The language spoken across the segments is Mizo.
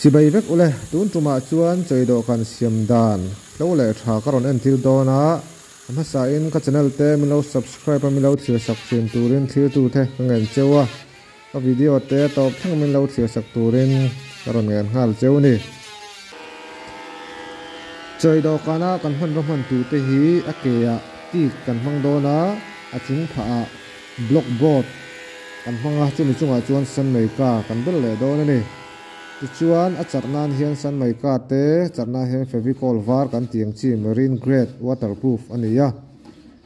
Chibai vek ule, tun tumah chuan chawi dawhkan siam dan tlo leh tha ka rawn entir dawn a, a hmasain ka channel te min lo subscribe a min lo thlir sak thin turin thirtute ka ngen cheu a, ka video te a tawp thleng min lo thlir sak turin ka rawn ngen nghal cheu ni. Chawi dawhkana kan hmanraw hman turte hi a ke ah teak kan hmang dawn a, a chung phah ah block board kan hmang a, chumi chungah chuan sanmeika kan bel leh dawn a ni. Tichuan a charh nan hian sanmeika te charh nan hian fevicol var kan tih ang chi marine grade waterproof a ni a,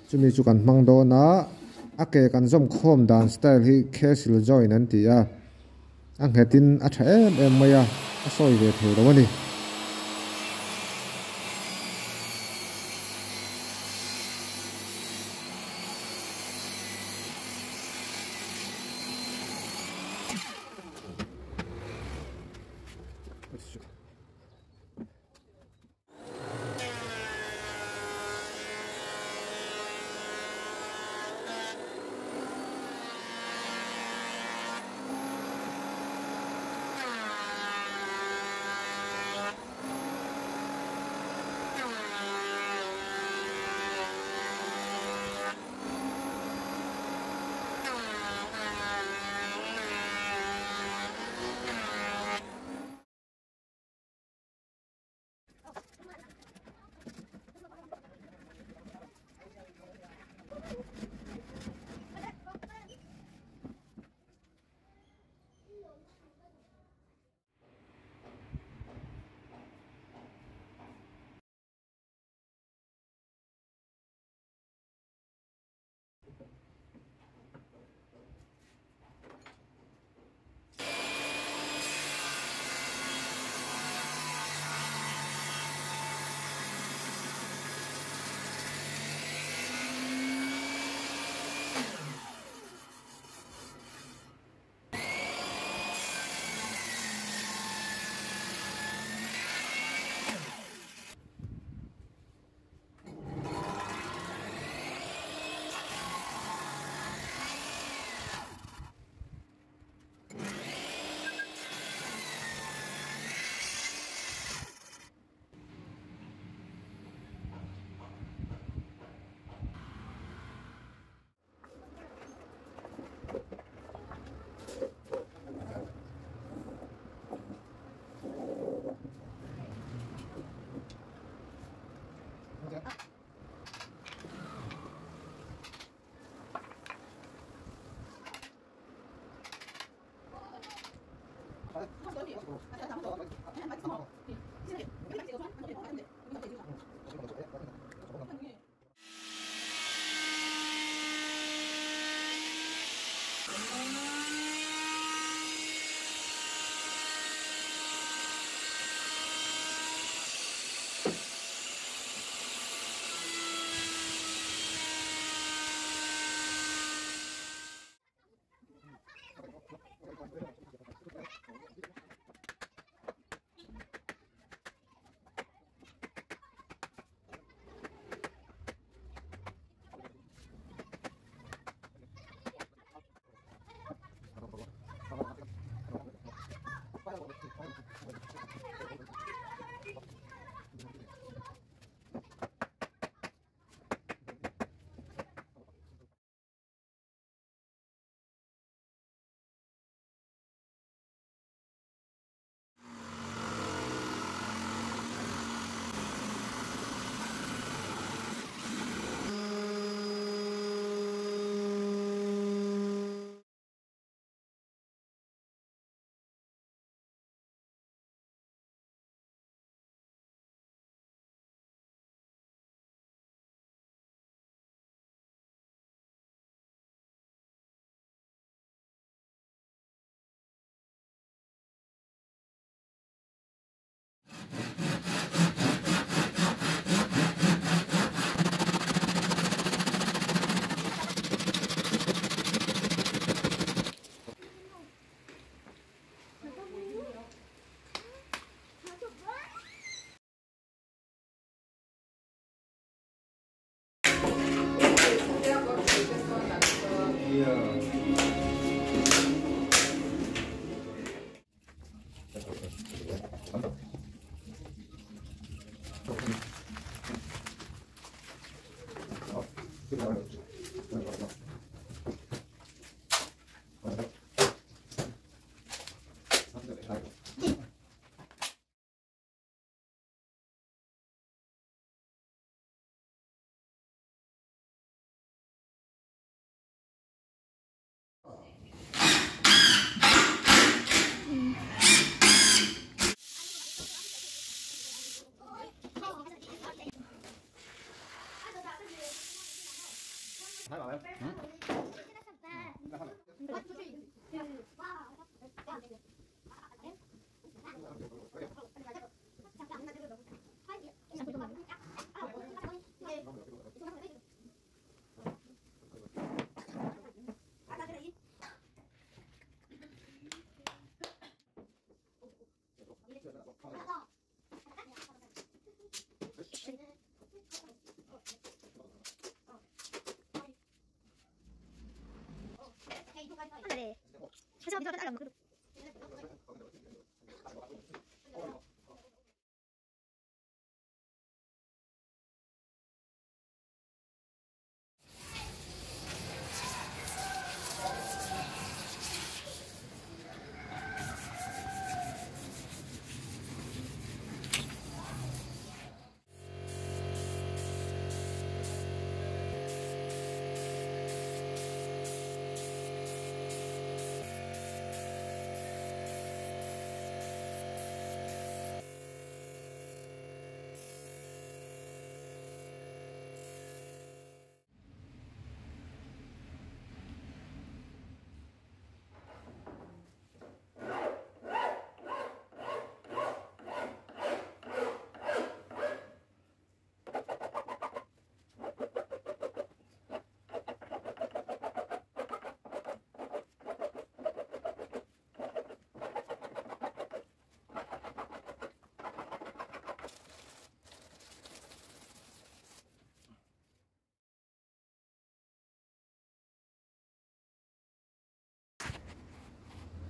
chumi chu kan hmang dawn a, a ke kan zawm khawm dan style hi castle join an ti a. A nghetin a tha em em mai a, a sawi ve thei lo a ni.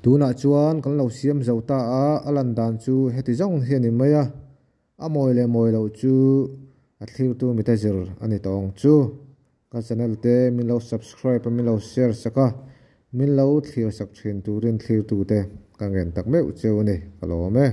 Tunah chuan kan lo siam zo ta a, a lan dan chu heti zawng hi a ni mai a, a mawi leh mawi loh chu a thlirtu mite zir a ni tawh ang chu. Ka channel te min lo subscribe a, min lo share sak a, min lo thlir sak thin turin thlirtute ka ngen tak meuh cheu a ni, ka lawm e.